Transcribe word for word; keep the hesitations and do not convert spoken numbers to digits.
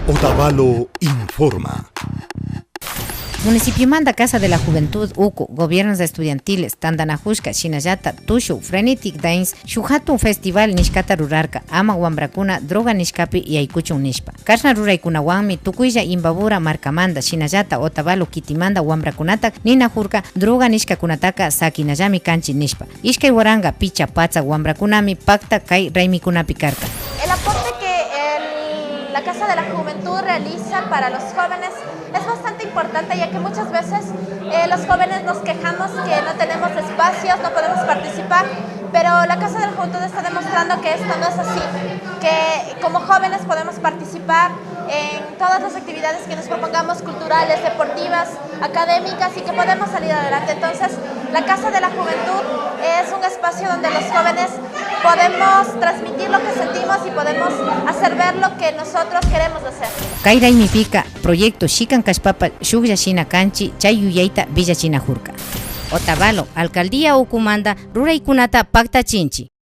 Otavalo informa. Municipiomanta Casa de la Juventud, uku, Gobiernos Estudiantiles, Tantanajushka, shinallata Tushu, Frenetic Dance, shuk hatun festival nishkata rurarka, ama wambrakuna droga nishkapi yaykuchun nishpa. Kashna ruraykunawanmi tukuylla Imbabura markamanta, shinallata Otavalo kitimanta wambrakunata ninajurka, droga nishkakunataka sakinallami kanchi nishpa. Ishkay waranka pichka patsak wambrakunami pakta kay raymikunapi karka. El aporte que el- la Casa de la Juventud realiza para los jóvenes es bastante importante, ya que muchas veces eh, los jóvenes nos quejamos que no tenemos espacios, no podemos participar, pero la Casa de la Juventud está demostrando que esto no es así, que como jóvenes podemos participar en todas las actividades que nos propongamos, culturales, deportivas, académicas, y que podemos salir adelante. Entonces, la Casa de la Juventud es un espacio donde los jóvenes podemos transmitir lo que sentimos y podemos hacer ver lo que nosotros queremos hacer. Kay raymipika proyecto shikan kashpapash shuklla shina kanchi, chay yuyayta willachinajurka. Otavalo alcaldía ukumanta ruraykunata paktachinchi.